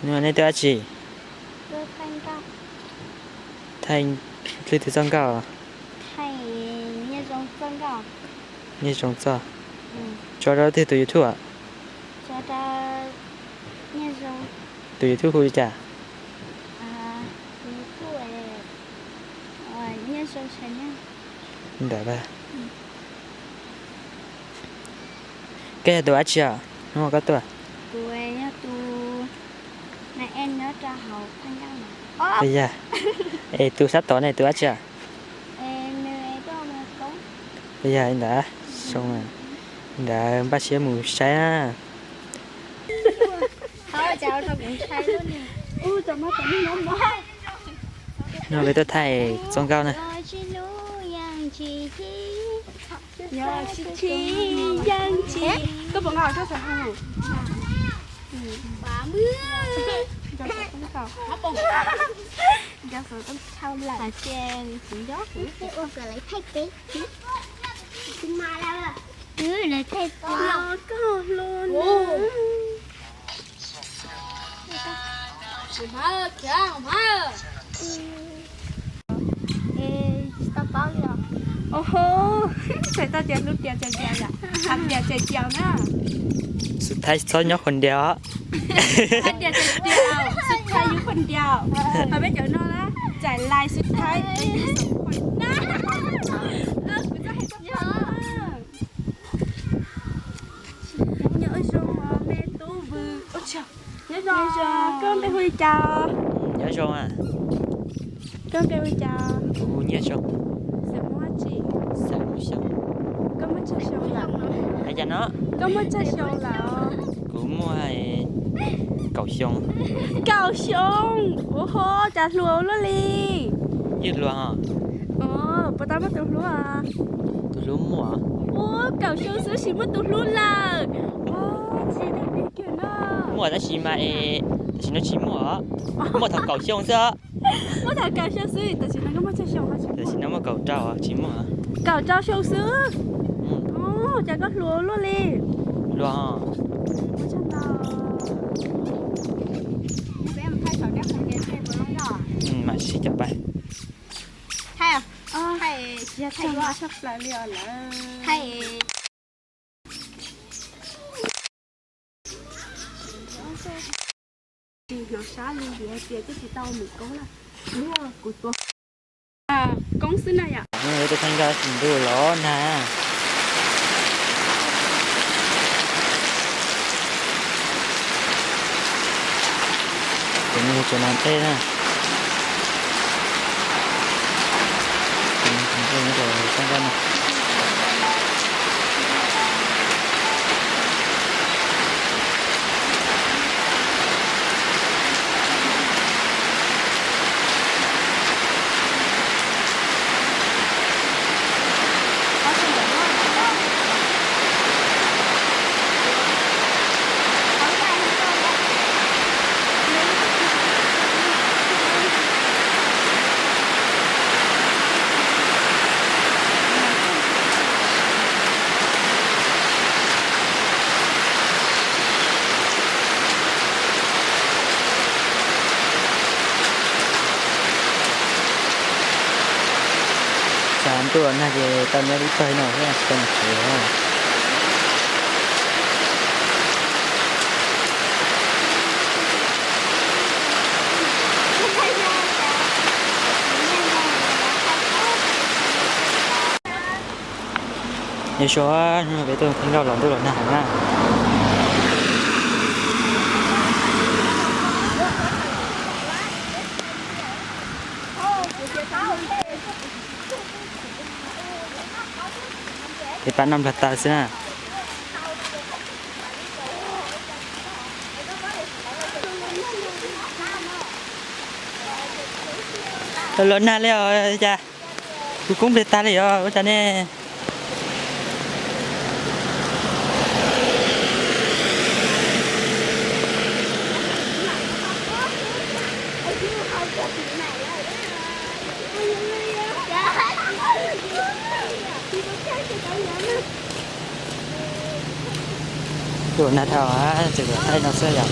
Nej tuaj dab tsi? Thaij leej twg txoj nkauj? Nyiaj Zoo txoj. Tso rau leej twg tus YouTube? Tus YouTube hu li cas? Ntawd. Koj yog tus dab tsi os? Hnub no koj tuaj? Yog, es tus sab tod ne tus dab tsi os? Yog li ntawd, zoo, li ntawd npaj siab mus saib na. Hnub no peb tuaj thaij txoj nkauj na. Tsis tau paub li os. Txhais tau tias hlub tias txais tias yom, hais tias txais tias na. Xub thaib txhob nyob qhov ntiav os. Hais tias txais tias, xub thaib yug qhov ntiav. Hos peb cov no na, txais lais xub thaib. Nyob zoo me tub Vwm. Nyob zoo, koj npe hu li cas? Nyob zoo a. Koj npe hu li cas? Kuv hu Nyiaj Zoo. Xeem Muas tsi? Xeem Muas Xyooj. Koj muaj tsawg xyoo lawm? Hais cas no? Koj muaj tsawg xyoo lawm? Kuv muaj kaum xyoo. Kaum xyoo? Ua ho, cas hluas luaj li. Ywg hluas os. Puas tau muaj tus hlub? Tus hlub muaj. Ua, kaum xyoo xwb sis muaj tus hlub lawm. Muaj tab sis mas, tam sim no tsis muaj os. Muaj thaum kaum xyoo xwb os. Muaj thaum kaum xyoo xwb, tam sim no koj muaj tsawg xyoo? Tam sim no muaj kaum rau, tsis muaj. Kaum rau xyoo xwb. Cas koj hluas luaj li. Hluas os. Mas sib caum pais. Hnov sab li yus hais tias twb tsis tau mus koob lawm. Kuv tua koob xwb na yom. Tus kheej nco ntuj los nag. Tus no tseem nag tej na. Tshav ntuj los nag ces tau nyob ib tog no thiab tsis tau mus tsev. Yog suav no peb tuaj kheej nco los ntuj los nag heev na. Peb pab noj nplag taw xwb na. Los nag li os cas, kuv koob npleg tag li os ua cas ne. Tuaj nag dhau, tseem tuaj thaij no xwb yom.